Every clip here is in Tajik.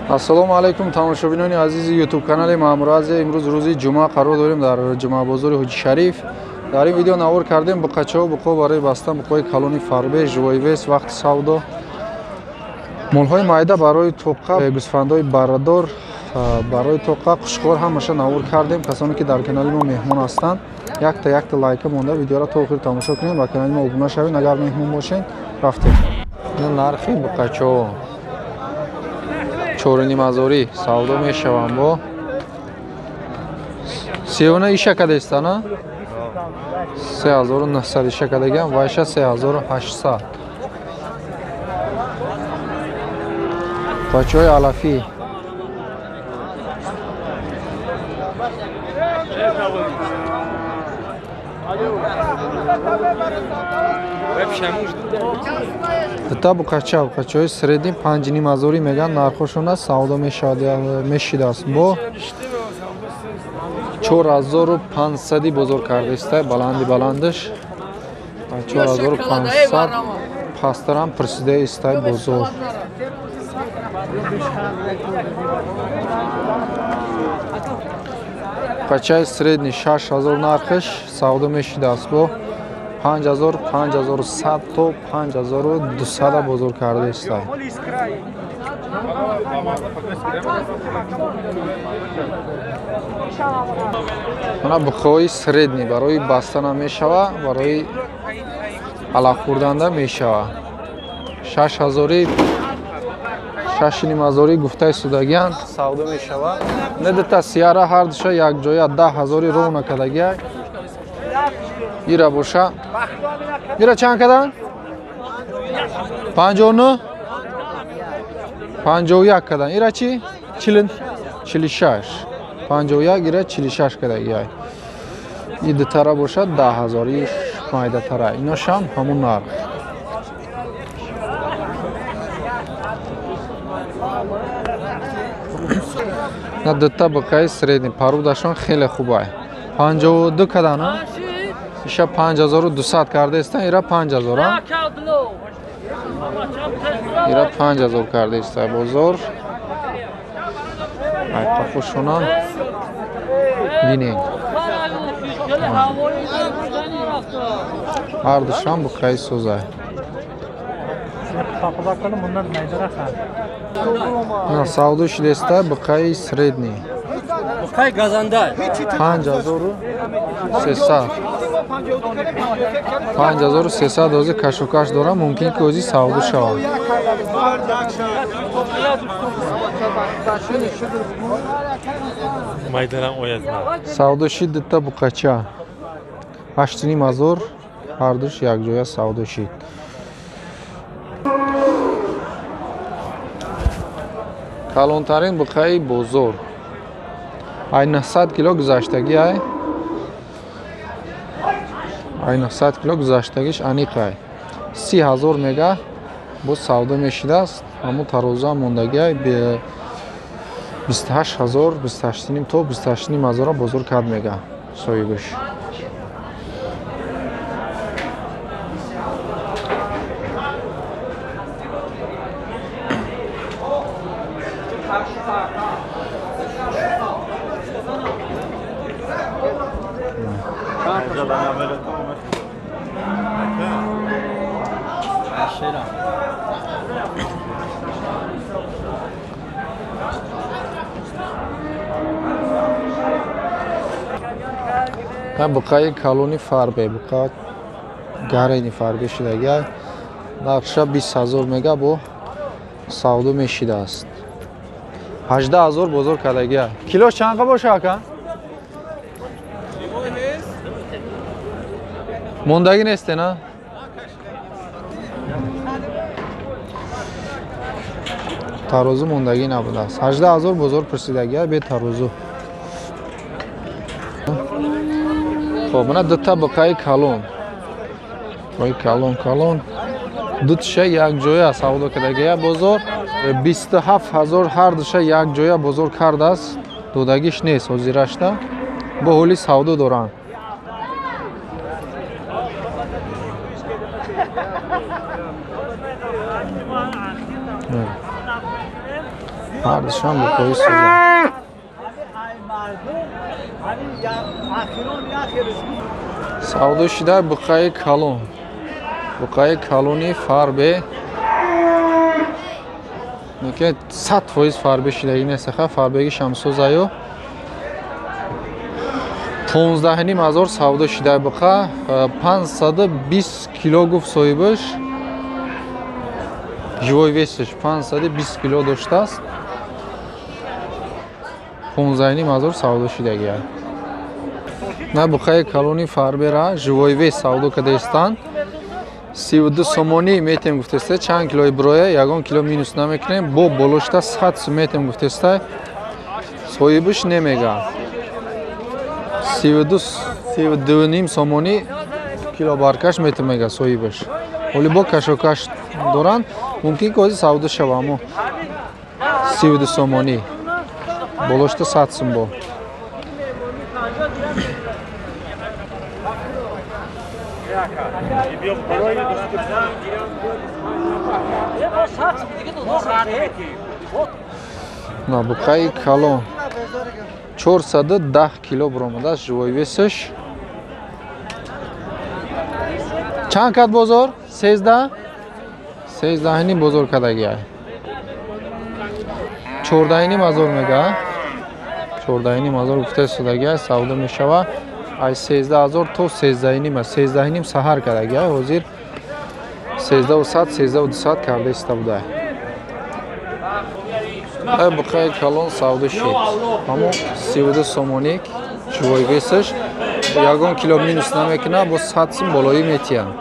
Ассалому алайкум тамошобинони азизи YouTube канали Маъмур Азия. Имрӯз рӯзи ҷумъа қарор дорем дар ҷумъабозори Ҳоҷи Шариф. Дар ин видео навор кардем буқачаҳо, буқо барои бастан, буқои калони фарбе, живоивес, вақти савдо, молҳои майда барои тоқа, гӯсфандҳои баррадор барои тоқа, қушқор ҳамаша навор кардем. Касоне ки дар канали мо меҳмон ҳастанд, якта якта лайка монда видеоро то охир тамошо кунед ва канали мо обуна шавед. Агар меҳмон бошед, рафтем. Нархи буқачаҳо 4,5 ҳазорӣ савдо мешаванд. Бо севна иша кадестана 3900 иша кадагиам, вайша 3800. Бачаҳои алафӣ дута буқача, буқачаҳои средний 5,5 ҳазорӣ мегӯянд нархошона, савдо мешавад, мешидааст. Бо 4500 бозор кардаиста, баланди баландаш 4500, пасттарам пурсида истай бозор. Буқачаи средний 6000 нархаш, савдо мешидааст. Бо 5000, 5100 то 5200 бозор карда истай. Мана буқои средний барои бастана мешава, барои алаф хӯрданда мешава. 6000, 6,5 ҳазорӣ гуфтаи судагиан, савдо мешава. Не дута сияра ҳар душа якҷоя 10 ҳазори ровна кардагия. Ира боша, ира чанд кадан? 59, 51 кадан. Ира чи? 46, 51, ира 46 кардагия. И дутара бошад 10 ҳазор, и майдатара, иношам ҳамун нарх. На дута букаи средний парудашон хеле хубай, 52 кадана, иша 5200 кардаистан, ира 5000, ира 5000 кардаиста бозор. Ай қафошона бинед, ҳардушам букаи созай. Савдо шудеста букаи средний 5300, 5300. Ози кашокаш дорам, мумкин ки ози савдо шавад. Савдо шид дута буқача 8,5 ҳазор, ҳардуш якҷоя савдо шид. Калонтарин буқаи бозор ай 900 кило гузаштагӣ, ай 900 кило гузаштагиш аниқай. 30 ҳазор мега, боз савдо мешидааст. Ҳамун тарозуам мондагиай 28 ҳазор, 28,5 то 28,5 ҳазора бозор кард мега соҳибаш. Буқаи калони фарбе, буқа гарени фарбе шудагиай, нархша 20 ҳазор мега, бо савдо мешидааст. 18 ҳазор бозор кардагиай. Килош чанқа боша, ака? Мондагӣ несте на? Тарозу мондагӣ набудааст. 18 ҳазор бозор пурсидагиай бе тарозу. Хоб, мана дута буқаи калон, ой калон калон, дуташа якҷоя савдо кардагия бозор 27 ҳазор, ҳардуша якҷоя бозор кардааст. Додагиш нест ҳозирашта, бо ҳоли савдо доранд. Ҳардушам буқои сӯза. Савдо шуда буқаи калон. Буқаи калони фарбе. Неке 100% фарбе шудагӣ нест, ха фарбеги шамсозаю. 15,5 ҳазор савдо шуда буқа, 520 кило гуфт соҳибаш. Живой весаш 520 кило доштааст. 15,5 ҳазор савдо шудагӣ. На буқаи калони фарбера живой вес савдо кардаистанд. 32 сомонӣ метем гуфтеста, чанд килои броя, ягон кило минус намекунем, бо болошта 100 сум метем гуфтеста, соҳибаш немега. 32,5 сомонӣ кило баркаш метем мега соҳибаш. Ҳоли бо кашокаш доранд, мумкин ки ҳозир савдо шава, аммо 32 сомонӣ болошта 100 сум бо. На буқаи калон 410 кило баромадааст живой весаш. Чанд кад бозор? 13? 13,5 бозор кадагиай. 14,5 ҳазор мега. 14,5 ҳазор гуфта истодагиай, савдо мешава. Ай 13 ҳазор то 13,5, 13,5 саҳар кадагиай, ҳозир 13,100, 13,200 карда иста будай. Ай буқаи калон савдо шид. Ҳамо 32 сомонӣ живой весаш, ягон кило минус намекунад, бо 100 сум болоӣ метиҳанд.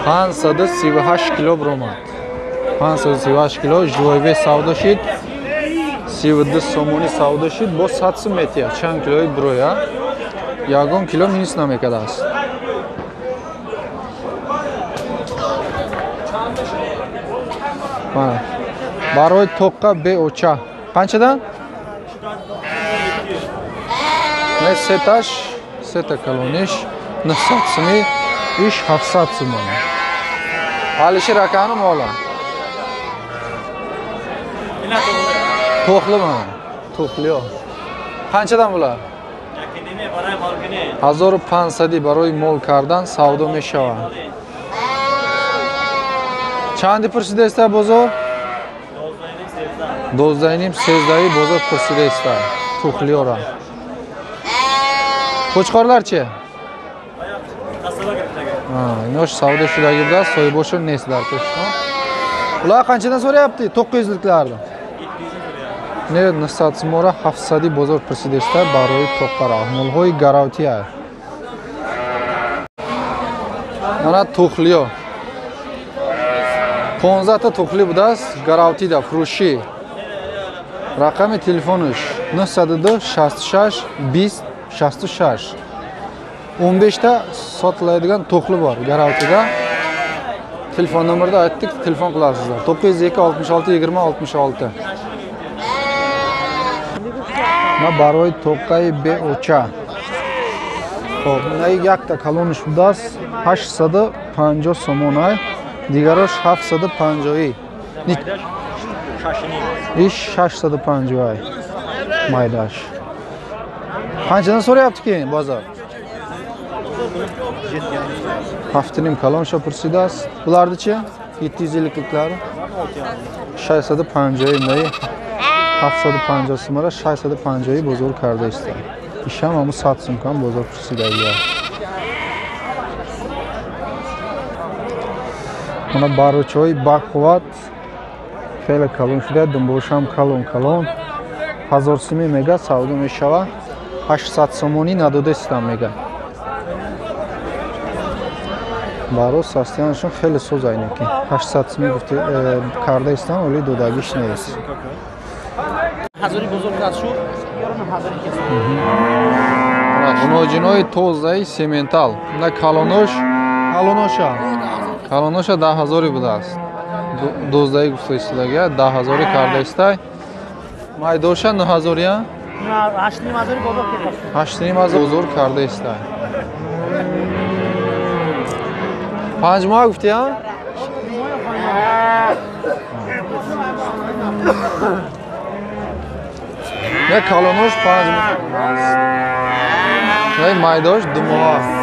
538 кило баромад. 538 кило живой вес савдо шид. 32 сомонӣ савдо шид, бо 100 сум метиҳад. Чанд килои броя, ягон кило минус намекардааст. Барои тоққа беоча қанчадан? Не сеташ, сета калониш 900 сумӣ, иш 700 сумон. Алишер акани мола. To'qlimi? To'qli. Qanchadan bular? 1500 барои мол кардан савдо мешавад. Чанди пурсидаиста бозор? 12,5 13 бозор пурсидаиста. To'qliora. Qo'chqorlarchi? Inosh savdo shudagi bilan so'yboshi нест дар пешон. Ular qanchadan so'rayapti 900liklarni? Не 900 сумора 700 бозор пурсидаиста барои тоққара. Молҳои гаравтия. Мана тухлиё. 15 та тухли будааст гаравтида фурӯшӣ. Рақами телефонаш 902 66 20 66. 15 ta sotiladigan to'qli bor garavtida. Telefon nomerida aytdik, telefon qilasizlar. 902 66 20 66. На барои тоқаи беоча. Хоб, на якта калониш будааст 850 сомонай, дигарош 750. Иш 650 майдаш. Qanchadan so'rayapti keyin bozor? 7,5 калонша пурсидааст. Bularnichi 750liklari 650 най 750 сумара 650 бозор кардаист. Ишам ҳаму 100 сум кам бозор пурсидагия. Мана барочаҳои бақувват хеле калон шуда, думбошам калон калон. 1000 сумӣ мега савдо мешава. 800 сомонӣ надодаистам мега. Баро састиянашон хеле соз айнаки. 800 сумӣ гуфти кардаистам, вале додагиш нест. Ҳазори бузург аз шуд, ёрам ҳазори кес. Гуноҷинои тозаи сементал. На калонош, калоноша. Калоноша 10 ҳазори будааст. 12 гуфта истодага, 10 ҳазорӣ карда истай. Майдоша 9 ҳазория? 8.5 ҳазори бозор карда. 8.5 ҳазор бозор карда истай. 5 моҳ гуфти, а? Не, калонош 5 моҳ. Не, майдош 2 моҳ.